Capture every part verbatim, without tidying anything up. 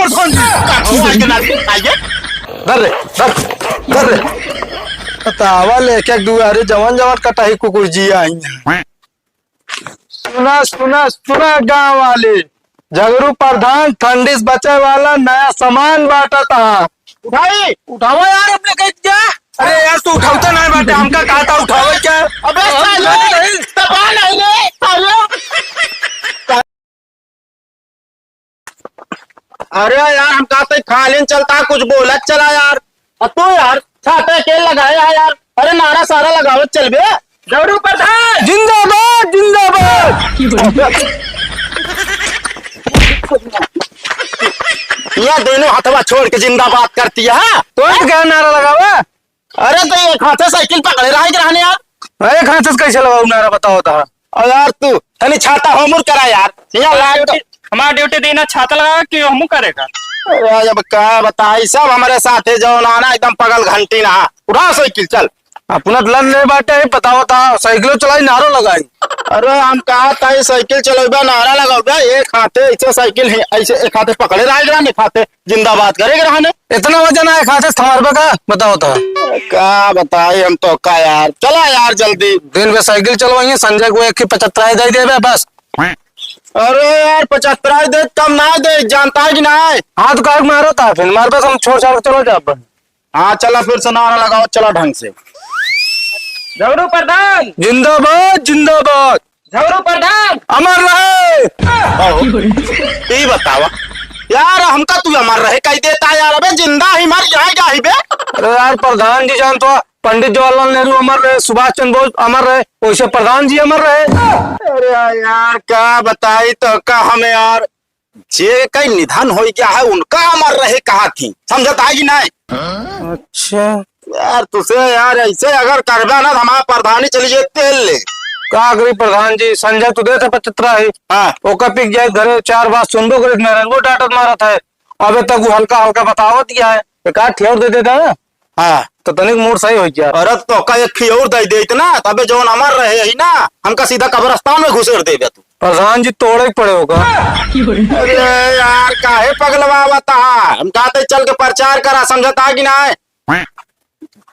प्रधान जी, का हुआ के नाती आइए? धर रे, धर, धर रे। बतावा, लेके दुआरे जवन जवन कटाही कुकुर जी आई हैं। सुना, सुना, सुना गाँव वाले, झगड़ू प्रधान ठंडी से बचे वाला नया सामान बांटत हा। उठाई, उठावा यार अपने कह दिया। अरे यार, तू उठावता नहीं बाटे, हमका कहा था उठावे क्या? अबे साले, दबा नहीं रे, साले। अरे यार, हम कहते खाली न चलता, कुछ बोलत चला यार। और तू यार, छाते के लगाए है यार। अरे नारा सारा लगावत चल बे। गौरव प्रधान जिंदाबाद, जिंदाबाद। यह दोनों हथवा छोड़ के जिंदाबाद करती है। तो क्या नारा लगावा? अरे तो एक हाथे साइकिल पकड़े रहे के रहने यार। अरे एक हाथे से कैसे लगाऊ नारा बताओ तो। और यार तू तनी छाता होमुर करा यार। यहाँ हमार लाइट ड्यूटी, हमार ड्यूटी देना छाता लगा कि हमू करेगा। अरे अब का बताई, सब हमारे साथे जौन आना एकदम पगल घंटी ना। उठा साइकिल चल। अपना तो लन ले बाटे ही बताओ तो, साइकिलो चलाई नारो लगाई। अरे हम कहा था ये साइकिल चलौबा नारा लगौबा, एक हाथे ऐसे साइकिल है, ऐसे एक हाथे पकड़े रहे के रहने, एक हाथे जिंदाबाद करे के रहने। इतना वजन है, एक हाथे से थमारबे का? बताओ तो। का बताई हम तो का यार, चला यार जल्दी। दिन में साइकिल चलवाइए, संजय को एक ही पचहत्तर दे देबे बस। अरे यार, पचहत्तर दे कम ना दे, जानता है कि ना है? हाथ काहे मारो था फिर, मारबे तो हम छोड़ छाड़ के चलो जाब। हाँ, चला फिर से नारा लगाओ, चला ढंग से। झगड़ू प्रधान जिंदाबाद, जिंदाबाद। झगड़ू प्रधान अमर रहे। आओ, ई बतावा यार, हमका तू अमर रहे कह देता यार। अबे जिंदा ही मर जाएगा ही बे। अरे यार प्रधान जी, जानत हो, पंडित जवाहरलाल नेहरू अमर रहे, सुभाष चंद्र बोस अमर रहे, वैसे प्रधान जी अमर रहे। अरे यार, का बताई तो का हम यार, जे कई निधन हो गया है, उनका अमर रहे कहा थी, समझत है कि नहीं? अच्छा। यार, तुसे यार, ऐसे अगर करबा ना, तो हमारा प्रधानी चली जाए तेल ले। का करी प्रधान जी, संजय तो देते पचहत्तर ही। हाँ। ओकर पिक जाए घरे, चार बात सुनबो करे, मेहरन वो डांटत मारत है। अबे तक वो हल्का हल्का बतावत गया है, एक आध ठेवर दे देता ना। हाँ। तो तनिक मूड सही हो गया। अरे तो का एक ठेवर दे दे इतना, तबे जौन अमर रहे ही ना, हमका सीधा कब्रिस्तान में घुसेड़ देबे तू। प्रधान जी तोड़े के पड़े होगा। अरे यार, काहे पगलवावत हा? हम कहते चल के प्रचार करा, समझता कि ना?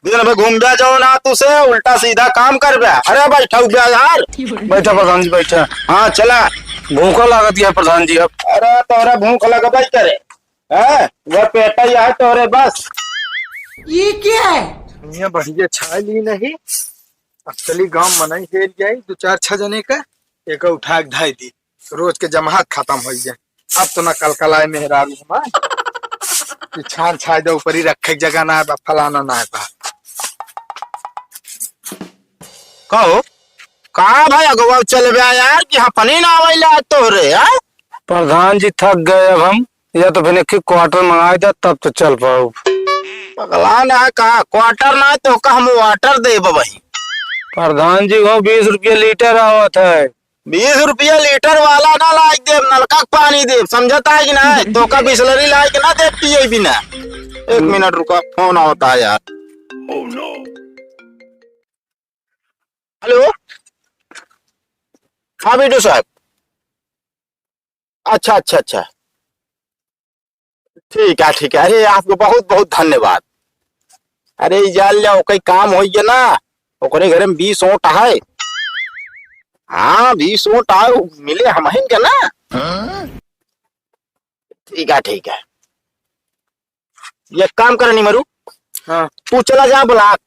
दिन में घूमबे जाओ ना तू से, उल्टा सीधा काम करबे। अरे बैठा हुआ यार। बैठा प्रधान जी, बैठा। हाँ, चला। भूखा लागत है प्रधान जी अब। अरे तोहरा भूख लगबे करे। हैं? वह पेटा ही है तोहरे बस। ये क्या है? बढ़िया बढ़िया छाय ली नहीं। अब चली गांव मनई हेर जाई, दो चार छह जने का, एक उठा के धाई दी। रोज के जमात खत्म हो जाए। अब तो ना कल कल आए मेहरारू हमार कि छान छाय दे, ऊपर ही रखे के जगह ना है बा, फलाना ना है बा। कहो, कहाँ भाई अगवा चल गया यार कि हाँ पनी ना आवे ला तोहरे, हाँ? प्रधान जी थक गए अब हम, या तो फिर एक ही क्वार्टर मंगाए दे तब तो चल पाओ। पगला ना कहा, क्वार्टर ना तो का हम वाटर देब भाई। प्रधान जी वो बीस रुपये लीटर आवत है। बीस रुपया लीटर वाला ना लाइक देब, नलका के पानी देब, समझता है कि ना? तो का बिसलरी लाइक ना देब पिए बिना। एक मिनट रुका, फोन आवता है यार। हेलो, हाँ बीडीओ साहब। अच्छा अच्छा अच्छा, ठीक है ठीक है। अरे आपको बहुत बहुत धन्यवाद। अरे ई जान जाओ, कई काम होइए ना, ओकरे घरे में बीस ओट है। हाँ बीस ओट आए, मिले हमहिन के ना। ठीक है ठीक है। एक काम कर निमरू, हाँ। तू चला जा ब्लॉक,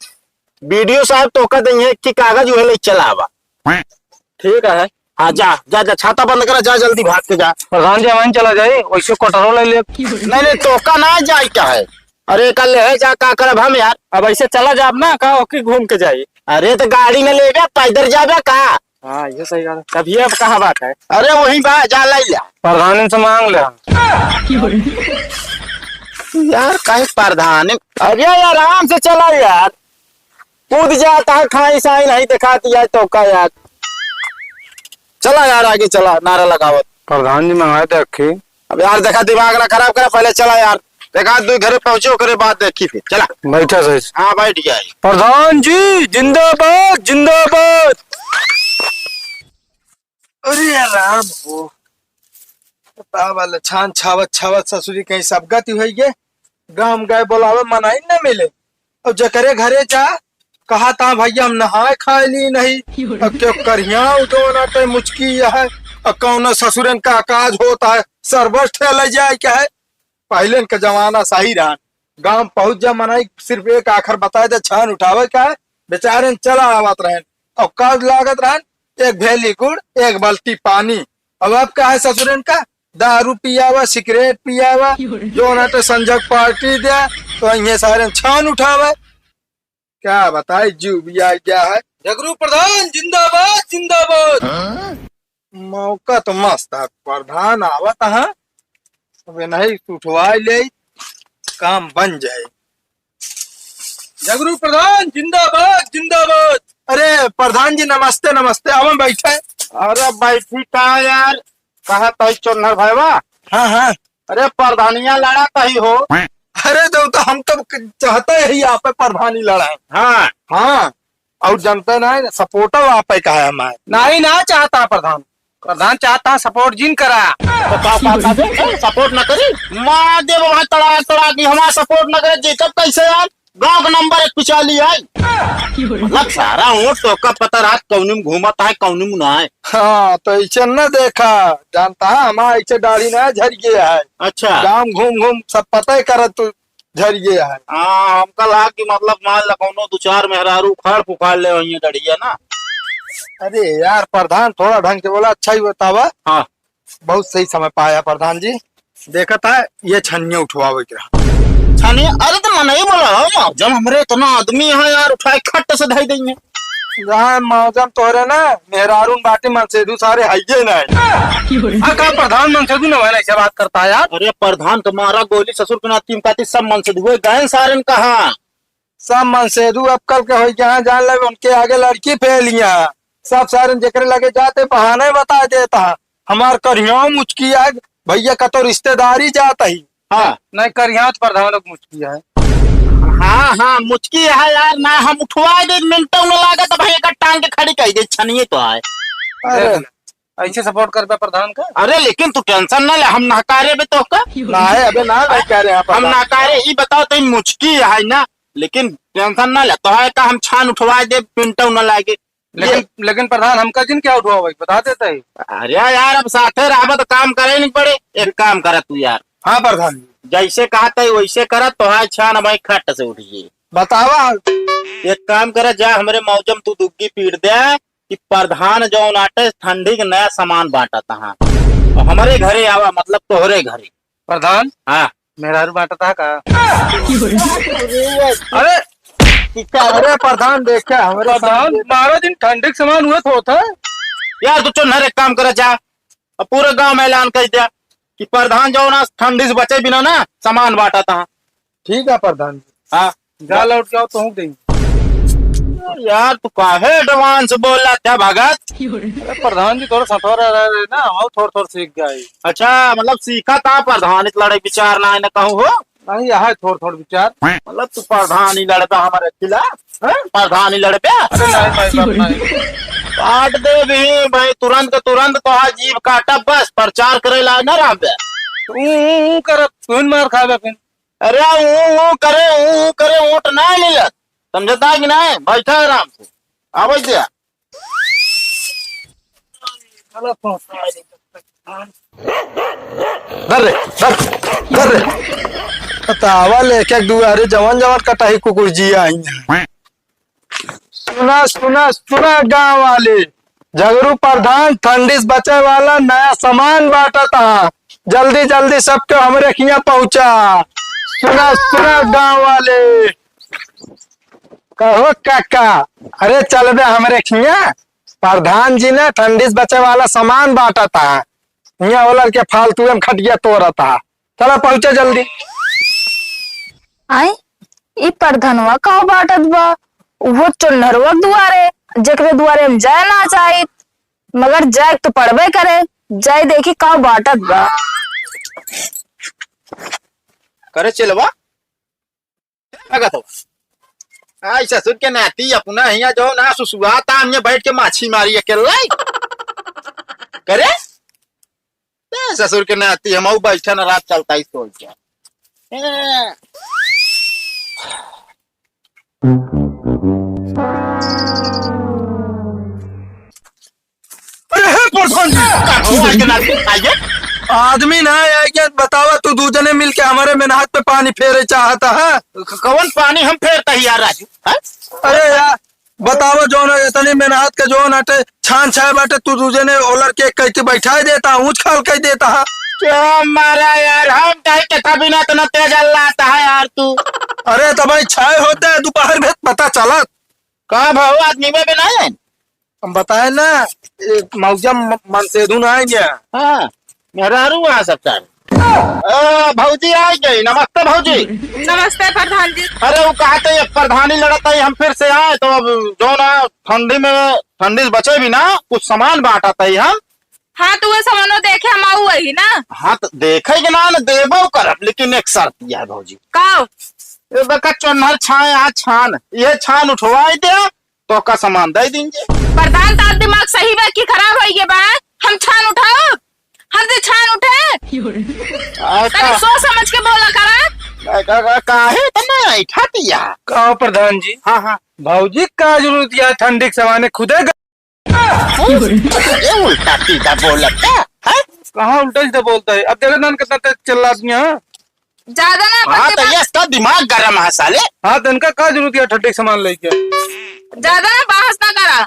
बीडीओ साहब तो कह देंगे कि कागज उहे ले चला आवा। ठीक है। हाँ जा जा जा, छाता बंद करा, जा जल्दी भाग के जा। प्रधान जी हमारे चला जाए, वैसे कोटरो ले ले। नहीं नहीं, तो का ना जाए क्या है? अरे कल ले जा, का करब हम यार? अब ऐसे चला जाब ना, का ओके घूम के जाई। अरे तो गाड़ी में लेबे, पैदल जाबे का? हाँ, ये सही बात है। तभी अब कहाँ बात है? अरे वहीं बा, जा लाई ले। प्रधान से मांग ले। यार काहे प्रधान? अरे यार आराम से चला यार, कूद जाता है, खाई साई नहीं दिखाती है तो का यार। चला यार आगे चला, नारा लगावत। प्रधान जी मंगाए थे अक्खी। अब यार देखा, दिमाग ना खराब करा, पहले चला यार। देखा, तू घरे पहुंचे, ओकरे बाद देखी फिर। चला। बैठा सही से। हाँ, बैठ गया है। प्रधान जी, जिंदाबाद, जिंदाबाद। अरे राम हो, का बोले, छान छावत छावत ससुरी कहीं सब गति होई गे। गाँव गए बोलावे, मनाई न मिले। और जकरे घरे जा, कहा ता, "भैया, हम नहाए खाए ली नहीं।" अब क्यों करिया, उ तो ना तो मुचकी यह है। और कौन ससुरन का काज होता है, सरबस ठेले जाए क्या है? पहले इनका जमाना सही रहा। गाँव पहुँच जा, मनाई सिर्फ एक आखर बताए दे, छान उठावे का है, बेचारे चला आवत रहन। और काज लागत रहन, एक भेली गुड़, एक बाल्टी पानी। अब, अब का है ससुरन का, दारू पियावा, सिगरेट पियावा, जो ना तो संझक पार्टी दे, तो इन्हें सारे छान उठावे। क्या बताए, जीव भी आ गया है। जगरू प्रधान जिंदाबाद, जिंदाबाद। मौका तो मस्त है, प्रधान आवत है, अब नहीं उठवा ले, काम बन जाए। जगरू प्रधान जिंदाबाद, जिंदाबाद। अरे प्रधान जी नमस्ते, नमस्ते, आवा बैठे। अरे बैठी का यार, कहा तई चोन्नर भाईवा? हाँ, हाँ। अरे प्रधानिया लड़ा तही हो। अरे तो, तो हम तो चाहते ही आप प्रधानी लड़ाए। हाँ। हाँ, और जनता ना है, सपोर्टर आप पे कहा है हमारे। नहीं ना चाहता प्रधान, प्रधान चाहता सपोर्ट जिन करा। तो का, का, का, सपोर्ट न करी? मार दे वहाँ तड़ा, तड़ा की हमारा सपोर्ट न करे, जीतब कैसे यार? गाँव का नंबर एक पिछाली है। मतलब सारा वोट तो का पता रात कौनी में घूमत है, कौनी में ना है। हाँ, तो ऐसे न देखा, जानता है, हमारा ऐसे दाढ़ी ना झड़ गया है। अच्छा। गाँव घूम घूम सब पता ही करत तू झड़ गया है। हाँ, हमका लाग कि मतलब मान ला कौनो दो चार मेहरारू उखाड़ पुखाड़ ले वहीं डढ़िया ना। अरे यार प्रधान, थोड़ा ढंग से बोला, अच्छा ही बतावा। हाँ। बहुत सही समय पाया प्रधान जी। देखा था ये छनिया उठवावे के रहा। छनिया? अरे तो मनई बोला हो, जब हमरे इतना आदमी है यार, उठाए खट से धई देंगे। जहाँ मौजम तोहरे ना, मेहरारून बाटी मनसेधू सारे हइये ना। आ का प्रधान मनसेधू न होए ना, ऐसे बात करता है यार। अरे प्रधान तुम्हारा गोली ससुर के नाती में काती सब मनसेधू है, गए सारन कहाँ? सब मनसेधू अब कल के होई, जहाँ जान ले उनके आगे लड़की फेलिया। सब सारन जेकरे लगे जाते बहाने बता देता। हमार करिया मुचकी आग, भैया कतो रिश्तेदारी जात ही। हाँ। नहीं, करिया तो प्रधान लोग मुचकी है। हाँ, हाँ, मुचकी है यार, ना हम उठवा दे, मिनटों में लागत भाई, एक टांग के खड़ी कही दे, छनिए तो आए। अरे। ऐसे सपोर्ट करबे प्रधान का? अरे लेकिन तू टेंशन ना ले, हम नहकारे बे तो का? ना है, अबे ना, ना कह रहे हैं हम प्रधान। नहकारे, ई बताओ तो मुचकी है ना, लेकिन टेंशन ना ले, तो है का हम छान उठवा दे, मिनटों ना लागे। लेकिन, ये लेकिन प्रधान, हमका जिन क्या उठवा भाई, बता देता है। अरे यार, अब साथे रहबा तो काम करे नहीं पड़े। एक काम करा तू यार। हाँ प्रधान जी। जैसे कहा तै वैसे करा, तो है छान भाई खट से उठिए। बतावा। एक काम करा, जा हमरे मौजम तू दुग्गी पीट दे कि प्रधान जौन आटे ठंडी के नया सामान बांटत हाँ, तो हमरे घरे आवा, मतलब तोहरे घरे। प्रधान। हाँ। मेहरारू बांटत हा का? अरे, अरे प्रधान, देखे हमरे प्रधान, सामने। बारह दिन ठंडी के सामान हुए तो होता है। यार, तू चुन्नर एक काम करे जा, अब पूरे गांव में ऐलान कर दिया कि प्रधान जो ना ठंडी से बचे बिना ना सामान बांटत हा। ठीक है प्रधान जी। हाँ। जा लौट के आओ, तो हूँ देंगे। यार, तू काहे एडवांस बोला था भगत? अरे प्रधान जी, थोड़ा सठोरा रह रहे ना, हम थोड़ा थोड़ा सीख गए। अच्छा, मतलब सीखा था प्रधान, इस लड़ाई विचार ना है ना कहूँ हो? नहीं, यह है थोड़ थोड़ विचार। मतलब तू प्रधान ही लड़बा हमारे खिलाफ, हैं? प्रधान ही लड़बा? अरे नहीं भाई साहब, नहीं। काट दे भी भाई, तुरंत के तुरंत तो आज जीभ काटा, बस प्रचार करे ला ना रहबे। ऊ, ऊ, ऊ करत, तू ही मार खाबे फिर। अरे ऊ, ऊ करे, ऊ, ऊ करे, वोट ना मिलत, समझता कि नहीं? बैठा आराम से, आवे दे। धर रे, धर, धर रे। बतावा लेके दुआरे जवन जवन कटाही कुकुर जी आई हैं। सुना, सुना, सुना गाँव वाले, झगरू प्रधान ठंडी से बचे वाला नया सामान बांटत हा। जल्दी, जल्दी सबके हमरे हियाँ पहुँचा। सुना, सुना गाँव वाले। कहो काका, अरे चलबे हमरे हियाँ, प्रधान जी ने ठंडी से बचे वाला सामान बांटत हा। हियाँ वाला के फालतू में खटिया तोड़त हा। चला पहुँचा जल्दी। आई, ई प्रधनवा का बाटत बा? उहो चोन्हरवा के दुआरे, जेकरे दुआरे हम जाए ना चाहित, मगर जाए तो पड़बे करे। जाए देखी का बाटत बा। करे चेलवा, क्या लगत हो? आई ससुर के नाती अपना हिया जो ना सुसुआता, हमने बैठ के माछी मारी अकेले। करे? ससुर के नाती हम बैठा न रात चलता ही सोच जा। ए। अरे हे प्रधान जी, का भगवान के नाती आइए। आदमी ना आइए, बतावा तू दू जने मिलके हमरे मेनहाथ पे पानी फेरे चाहता है। क-, कवन पानी हम फेरता ही यार राजू, हैं? अरे यार, बतावा जौन है, इतनी मेनहाथ के जौन हटे, छान छाए बाटे, तू दू जने ओलर के कह के बैठाए देता, ऊंच खाल कह देता है। क्या मारा यार, हम कहे के तभी ना इतना तेज अल्लाता है यार तू। अरे तो भाई छाए होते हैं दोपहर में पता चलत। का भाव आदमी में भी नहीं है? हम बताए ना, ए, मौजा म-, मनसेधु ना आएंगे। हाँ, मेहरारू वहाँ सब सारे। ओ, भौजी आ गई। नमस्ते भौजी। नमस्ते प्रधान जी। अरे वो कहा थे ये प्रधानी लड़त है, हम फिर से आए तो अब जो ना ठंडी में, ठंडी से बचे भी ना, कुछ सामान बांटत है हम। हाँ, तो वो सामानो देखे हम आऊ वही ना। हाँ, तो देखे के ना, ना देबो करब, लेकिन एक शर्त यह है भौजी। का? ये देखा चोन्हर छाए, आज छान, ये छान उठवाई दे, तो का सामान दे दीजिए। प्रधान, तार दिमाग सही बा कि खराब होई गे बा? हम छान उठाओ, हमसे छान उठे? आ, तनी का? सोच समझ के बोला करा। आ, का, का, काहे इतना ऐठा दिया? का प्रधान जी? हाँ, हाँ। भौजी का जरूरत या ठंडी के सामाने खुदे ग- अरे उल्टा सीधा बोलत का? हैं? कहाँ उल्टा सीधा बोलता है? अब देखा ना कितना तेज चिल्लात यहाँ। ज्यादा ना हाँ, बकबक- तो ये इसका दिमाग गरम है साले। हाँ, तो इनका का जरूरत है ठंडी के सामान लेके? ज्यादा ना बहस ना करा।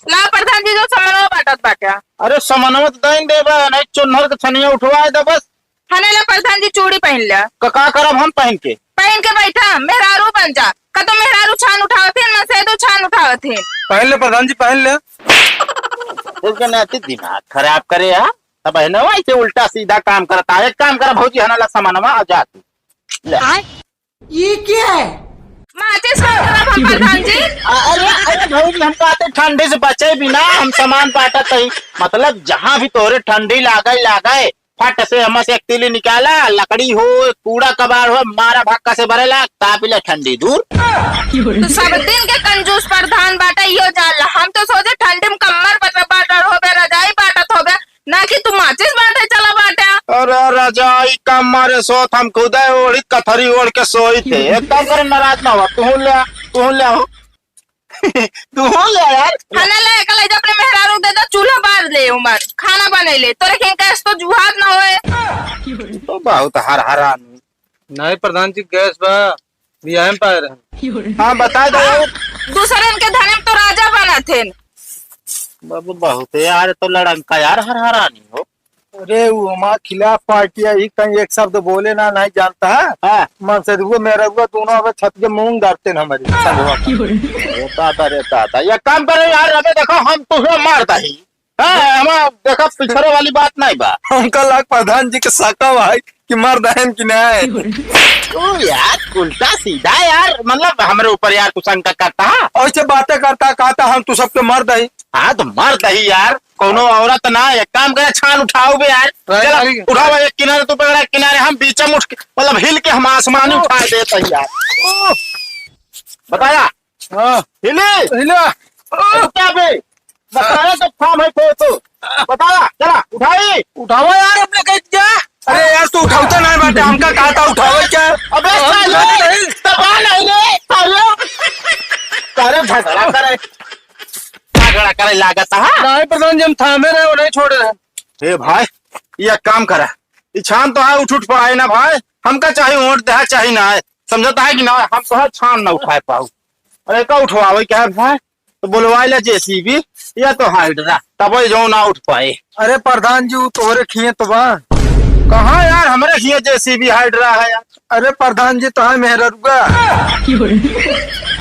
ला प्रधान जी जो समनवा बाटत बाटे। अरे समनवा तो दइन देबा, नहीं चुन्नर के छनिया उठवाए दे बस। हने ला प्रधान जी चूड़ी पहन ला। का, का करब हम पहन के? पहन के बैठा, मेहरारू बन जा। का तो मेहरारू छान उठावत है, मनसेधु छान उठावत है। पहन ले प्रधान जी, पहन ले। इसके नाते दिमाग खराब करे यार। अब है ना, वैसे उल्टा सीधा काम करता है। एक काम कर भौजी, हना ला सामानवा आ जा तू। ले। आय? ये क्या है? माचिस का करब हम प्रधान जी। अ-, अरे, अरे भौजी, हम कहते ठंडी से बचे बिना हम सामान बांटत हई। मतलब जहाँ भी तोरे ठंडी लागे, लागे, फट से हमसे एक तीली निकाला, लकड़ी हो, कूड़ा कबाड़ हो, मारा भक्का से भरेला, ताप ले ठंडी दूर। तो सब दिन के कंजूस प्रधान बाटे, इहो जान ला। हम तो सोचे ठंडी में कम्मर बट-, बाटत होबे, रजाई बाटत होबे, ना कि तू माचिस बांटे चला बाटे। अरे रजाई कम्मर सोत हम खुदे ओढ़ी कथरी ओढ़ के सोई थे। एक काम करे नाराज ना हो, तू ले आ, तू ले आओ। तू हो ले यार। खाना ले, एकला जा अपने मेहरारू दे दे, चूल्हा बार ले, उमर खाना बने ले, तोरे के गैस तो जुहात ना होए। तो बहुत हर हरान। नहीं प्रधान जी, गैस बा, बियाहे में पाए रहे। हाँ, बता दो। हाँ, दूसरन के धने में तो राजा बना थे। बाबू, बहुत है यार, तो लड़ंका यार, हर हरानी हो। अरे, वो हमारे खिलाफ पार्टी है, ही कहीं एक शब्द बोले ना, नहीं जानता है। हाँ। मनसेधुआ मेहररुआ दोनों अब छत के मूंग गाड़ते हैं हमारे संगवा। अरे दादा, अरे दादा, ये काम करे यार, अबे देखो, हम तुहे मार दही। हाँ, हम देखो, पिछड़े वाली बात नहीं बा। हमका लाग प्रधान जी के साका भाई कि मार दहन कि नहीं। ओ यार, उल्टा सीधा यार, मतलब हमरे ऊपर यार कुछ शंका करता है। ऐसे बातें करता, कहता हम तू सबके मार दही। हाँ, तो मार दही यार, कोनो औरत ना, एक काम करे, छान उठाओ बे यार। अरे, चला, अरे। उठाओ एक किनारे, तू पकड़ा एक किनारे, हम बीच में उठ के, मतलब हिल के हम आसमानी उठा देते हैं यार। बताया? हाँ। हिली? हिला। रुक जा बे। बताया तो फार्म है तो, तो। बताया, चला, उठाई। उठावा यार, अपने कह दिया। अरे यार, तू उठावता नहीं बाटे, हमका कहा था उठावे क्या? अबे हाँ, साले, नहीं। दबा नहीं रे, साले। अरे झगड़ा करे। झगड़ा करे लागत है। नहीं प्रधान जी, हम थामे रहे, वो नहीं छोड़ रहे। ए भाई, ये काम करा। ई छान तो है, उठ उठ पड़ाई ना भाई। हमका चाहे वोट दे, चाहे ना है। समझता है कि ना, हम तो है छान ना उठाए पाऊ। अरे का उठवावे क्या है भाई? तो बोलवाए ला जेसीबी या तो हाइड्रा, तब जो ना उठ पाए। अरे प्रधान जी, वो तोहरे खिए तो बा। कहाँ यार, हमरे खिए जेसीबी हाइड्रा है यार। अरे प्रधान जी, तो है मेहररुआ।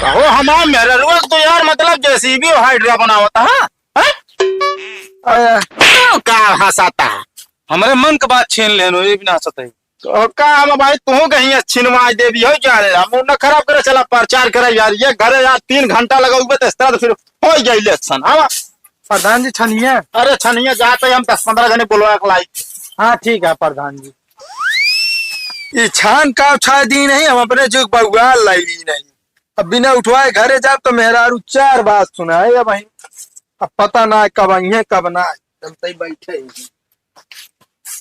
कहो हमार मेहररुआ तो यार, मतलब जेसीबी और हाइड्रा बनावता है, हैं? अरे। तू का हंसाता है? हमरे मन के बात छीन लेनो, ये भी ना हंसत है। तो का हम भाई, तू कहीं छिनवाई देवी हो जा रे, हम न खराब करे, चला प्रचार करे यार, ये घरे यार तीन घंटा लगा हुआ तो इस तरह तो फिर हो गया इलेक्शन। हाँ प्रधान जी, छनिया। अरे छनिया, जाते हम दस पन्द्रह जने बुलवा के लाई। हाँ ठीक है प्रधान जी। ये छान का उठा दी नहीं, हम अपने जो बउआ लाई ली नहीं। अब बिना उठवाए घरे जाब तो मेहरारू चार बात सुनाए। अब वहीं, अब पता ना कब आई है कब ना आई, चलते ही बैठे ही।